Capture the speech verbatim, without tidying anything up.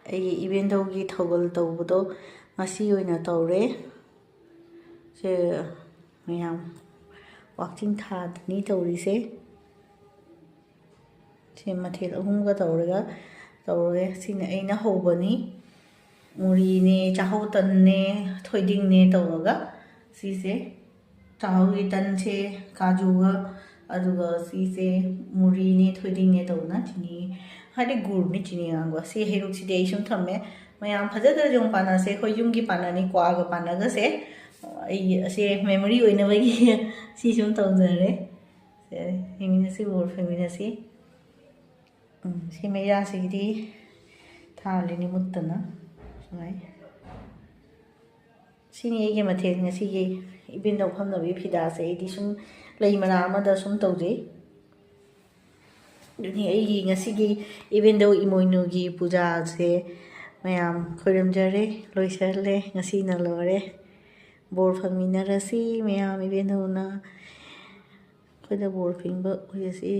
ꯑꯩꯒꯤ ꯏꯕꯦꯟꯗꯧꯒꯤ ꯊꯧꯒꯜ ꯇꯧꯕꯗꯣ ꯉꯁꯤ ꯑꯣꯏꯅ ꯇꯧꯔꯦ꯫ ꯁꯦ ꯃꯌꯥꯝ ꯋꯥꯛꯆꯤꯡ ꯊꯥꯗꯅꯤ ꯇꯧꯔꯤꯁꯦ꯫ ꯁꯦ ꯃꯊꯦꯜ ꯑꯍꯨꯝꯒ ꯇꯧꯔꯒ ꯇꯧꯔꯦ꯫ ꯁꯤꯅ ꯑꯩꯅ ꯍꯧꯕꯅꯤ꯫ ꯃꯨꯔꯤꯅꯦ, ꯆꯥꯛꯍꯧ ꯇꯟꯅꯦ, ꯊꯣꯏꯗꯤꯡꯅꯦ ꯇꯧꯔꯒ ꯁꯤꯁꯦ ꯆꯥꯛꯍꯧꯒꯤ ꯇꯟꯁꯦ ꯀꯥꯖꯨꯒ, ꯑꯗꯨꯒ ꯁꯤꯁꯦ ꯃꯨꯔꯤꯅꯦ, ꯊꯣꯏꯗꯤꯡꯅꯦ ꯇꯧꯗꯅ ꯆꯤꯅꯤ, ꯍꯥꯏꯗꯤ ꯒꯨꯔꯅꯦ, ꯆꯤꯅꯤ ꯑꯉꯥꯡꯕ꯫ ꯁꯤ ꯍꯩꯔꯨꯛꯁꯤꯗꯤ ꯑꯩ ꯁꯨꯝ ꯊꯝꯃꯦ꯫ ꯃꯌꯥꯝ ꯐꯖꯗ꯭ꯔꯁꯨ ꯑꯗꯨꯝ ꯄꯥꯟꯅꯁꯦ, ꯑꯩꯈꯣꯏ ꯌꯨꯝꯒꯤ ꯄꯥꯟꯅꯅꯤ, ꯀ꯭ꯋꯥꯒ ꯄꯥꯟꯅꯒꯁꯦ꯫ ꯑꯩ ꯑꯁꯦ memory ꯑꯣꯏꯅꯕꯒꯤ ꯁꯤ ꯁꯨꯝ ꯇꯧꯖꯔꯦ꯫ ꯁꯦ, ꯍꯤꯡꯃꯤꯟꯅꯁꯤ, ꯕꯣꯔ ꯐꯪꯃꯤꯟꯅꯁꯤ꯫ ꯎꯝ, ꯁꯤ ꯃꯩꯔꯥꯁꯤꯒꯤꯗꯤ ꯊꯥꯜꯂꯤꯅꯤ ꯃꯨꯠꯇꯅ꯫ ꯁꯨꯃꯥꯏ꯫ ꯁꯤꯅꯤ ꯑꯩꯒꯤ ꯃꯊꯦꯜ ꯉꯁꯤꯒꯤ꯫ ꯏꯕꯦꯟꯗꯧ ꯐꯝꯅꯕꯒꯤ ꯐꯤꯗꯥꯁꯦ ꯑꯩꯗꯤ ꯁꯨꯝ ꯂꯩ ꯃꯅꯥ ꯑꯃꯗ ꯁꯨꯝ ꯇꯧꯖꯩ꯫ ꯑꯗꯨꯅꯤ ꯑꯩꯒꯤ ꯉꯁꯤꯒꯤ ꯏꯕꯦꯟꯗꯧ ꯏꯃꯣꯏꯅꯨꯒꯤ ꯄꯨꯖꯥꯁꯦ ꯃꯌꯥꯝ ꯈꯣꯏꯔꯝꯖꯔꯦ, ꯂꯣꯏꯁꯜꯂꯦ, ꯉꯁꯤꯅ ꯂꯣꯏꯔꯦ꯫ ꯕꯣꯔ ꯐꯪꯃꯤꯟꯅꯔꯁꯤ ꯃꯌꯥꯝ, ꯏꯕꯦꯟꯗꯧꯅ ꯑꯩꯈꯣꯏꯗ ꯕꯣꯔ ꯐꯪꯕ ꯑꯣꯏꯔꯁꯤ꯫